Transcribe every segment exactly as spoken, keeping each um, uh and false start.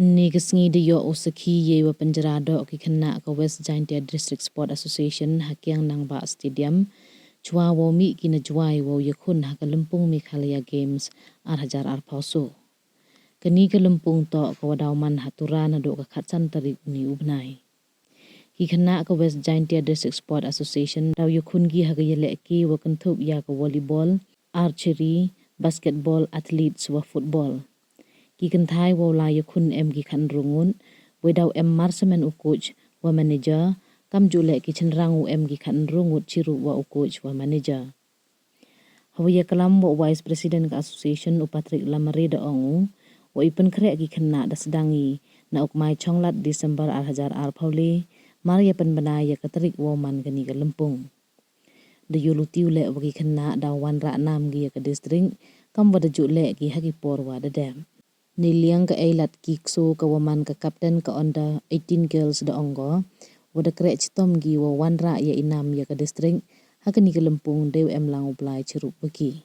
Ni ka sngi da yoh u sakhi yei wa pynjra doh ki khynnah ka West Jaintia District Sport Association ha Kiang Nangbah Stadium, chwa wow mih ki na Jwai wow yakhun ha ka lympung Meghalaya Games ar hajar arphaw so. Kani ka lympung toh ka wa daw man ha Tura naduh ka khatsan tarik uni u bnai. Ki khynnah ka West Jaintia District Sport Association daw yakhun ki ha ka yalehke wa kynthup ya ka volleyball, archery, basketball, athletics wa football. Ki kynthai wow lai yakhun em ki khatynru ngut, wei daw em marsamen u coach wa manager, kamjooh leh ki chynrang u em ki khatynru ngut chirup wa u coach wa manager. Ha wa yaklam wa u Vice President ka Association u Patrick Lamare da ong u, wa i pynkhreh ki khynnah da sdang i na u kmai Chonglad December ar hajar arphaw le, mar ya pynbna ya ka tarik wow man kani ka lympung. Da yooluti u leh wa ki khynnah daw wanrah nam ki ya ka district, kam wa da jooh leh ki ha ki por wa da dep. Neiliang ka Eilat Kikso ka wa man ka captain ka under eighteen girls da ong ko, wa da kreh chitom ki wow wanrah ya i nam ya ka district ha kani ka lympung deiwa em lang u Blai chirup wa ki.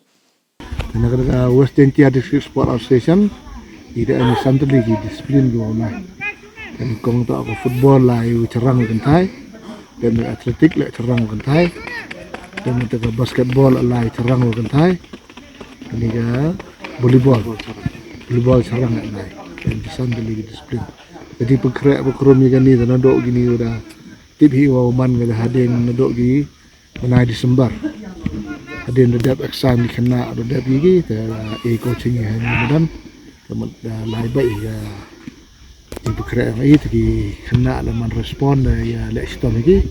Na ka West Jaintia District Sport Association, i da em i san tylli ki discipline ki wow lai. Kani kong toh ka football lai u chynrang wa kynthai, then ka athletic le chynrang wa kynthai, then ka basketball lai chynrang wa kynthai, kani ka volleyball. Volleyball chynrang wa kynthai. Em i san tylli ki discipline. Jadi pynkhreh wa krum ya kani da naduh kini wa da tip hi wow man ka da hadien naduh ki bnai December. Hadien da dep exam ki khynnah da dep ki ki, te e coaching ya hani madan. Te mut da lai bha i ya i pynkhreh i te ki khynnah la man respond da ya leh chitom ki.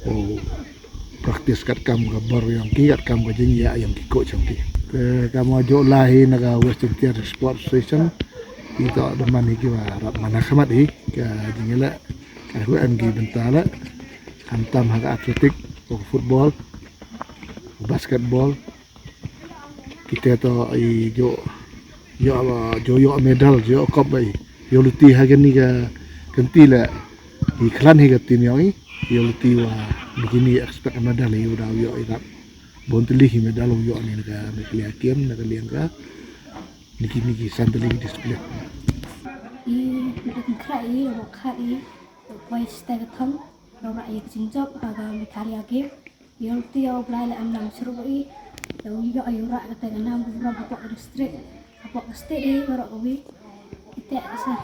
O practice katkam ka bor yong ki, katkam ka jingya yong ki coach yong ki. Te kam wa jooh lai hi na ka West Jaintia Sport Association, i toh da man hi ki wa rap man ha khmat hi ka jingyaleh. Ka hu em ki bynta leh, khamtam ha ka athletic, ka football, ka basketball. Kite toh i jooh yoh, jooh yoh medal, jooh yoh cup bha i. Yooluti ha kani ka kynti leh i khlan hi ka team yong i. Yooluti wa ni kini expect medal i, u daw yoh i rap bun tylli hi medal u yoh ni na ka Meghalaya Games, na ka liang ka ni kini ki san tylli ki discipline. I, i kynkhra i, wa khat i, wa kwai chitæ ka thong, wa rah ya ka jingjop ha ka Meghalaya Games. Yooluti ya u Blai leh em nam chirup wa i, yow yoh yow rah katæ ka nam ka burom hapoh ka district, hapoh ka state i, waroh kawi. Itæ sa